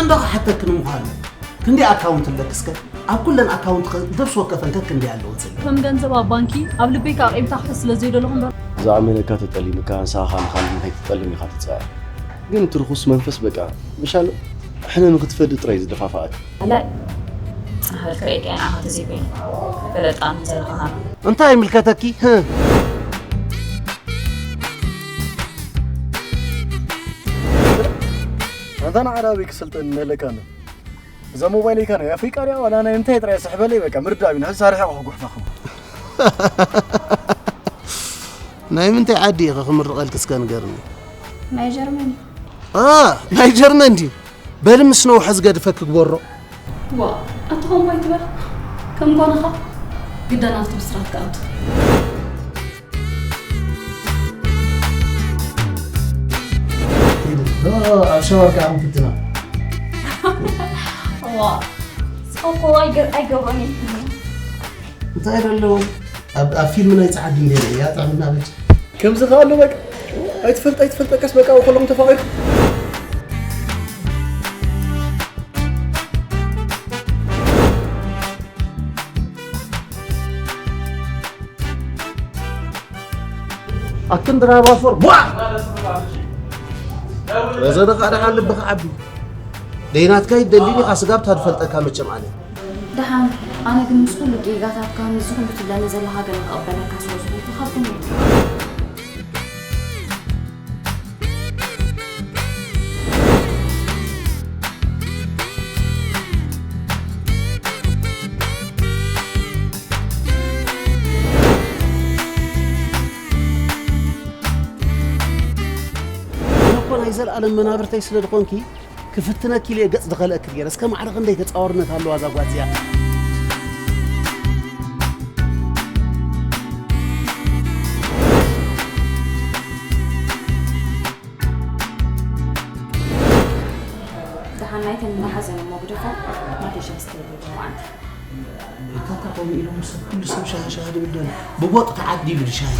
እንዶ ክሓተክ ንምዃኑ ክንደይ ኣካውንት ኣለክ እስከ? ኣብ ኩለን ኣካውንት ነፍሲ ወከፈን ከክንደይ ኣለዎ ዝብል? ከም ገንዘብ ኣብ ባንኪ ኣብ ልበይ ከኣ ኣቒምካ ክሕዝ ስለ ዘይደለኹ እምበር። ዝኣመነካ ተጠሊምካ ንስኻ ምዃን ከይትጠልም ኢኻ ትጽዕር። ግን እቲ ርኹስ መንፈስ በቃ ምሻል ሕነ ንክትፈዲ ጥራይ ዝደፋፍኣክ። ኣላይ ጽናሕ በልካ ኢልካ ኢና ተዘይበይኑ ፈለጣ ዘለኻ። እንታይ ይምልከተኪ? ህ። ኣንታ ንዓዳ ኣበይ ክሰልጠኒ ኣለካ? እዛ ሞባይል ኢካ ናይ ኣፍሪቃ ድያ ዋላ ናይ እንታይ ጥራይ ስሕበለይ፣ በቃ ምርዳእ ቢና ሳርሒ ኣቑሑ ጉሕፋኹም። ናይ ምንታይ ዓዲ ኢኻ ክምርቐልኪ እስከ ንገርኒ? ናይ ጀርመን እዩ። ኣ፣ ናይ ጀርመን ድዩ? በሊ ምስ ነውሐ ዝገድፈኪ ግበሮ። ዋ፣ ኣታ ከምኡ ኣይትበል። ከም ጓንኻ ግዳ ናብቲ ብስራት ክኣቱ። ዶ ኣብ ሻወር ከዓ ክንፍትና። ዋ፣ ስቕ እኮ ኣይገ-፣ ኣይገብሮን እየ። እንታይ ደለዎ? ኣብ፣ ኣብ ፊልም ናይ ጸዓዲ እንዴ እያ ጥዕምና በጅ። ከምዚ ከኣሉ በቃ። ኣይትፈልጥ፣ ኣይትፈልጥ፣ ቀስ በቃ፣ ከሎም ተፋቒርኩም። ኣክንዲ ራባፎር፣ ቧ! ረዘነ ከዓ ደሓን ልብኻ ዓቢ። ደይናትካ ይደሊን ኢኻ፣ ስጋብ ታድፈልጠካ መቸም ኣነ። ደሓን፣ ኣነ ግን ምስ ኩሉ ጌጋታትካ፣ ምስዚ ኩሉ ትብለኒ ዘለኻ ገለ ክቕበለካ ስለ ዝኾንኩ፣ ካብ ጎነይ። ኣነ እኮ ናይ ዘለኣለም መናብርተይ ስለ ዝኾንኪ፣ ክፍትነኪ ኢለ ገጽ ዝኸልአኪ ገይረ። እስከ ማዕረ ክንደይ ተጻዋርነት ኣለዋ እዛ ጓል እዚኣ። ደሓን ናይተን እናሓዘነ እሞ ግደፎ፣ ናተይ ሻሂ ስተይ ይብሉ ኣንቲ። ካካ ከምኡ ኢሎም ምስ ኩሉ ሰብ ሻሂ ሻሂ ድብል ደሎ። ብቦጥ ተዓዲሉ ድሻሂ።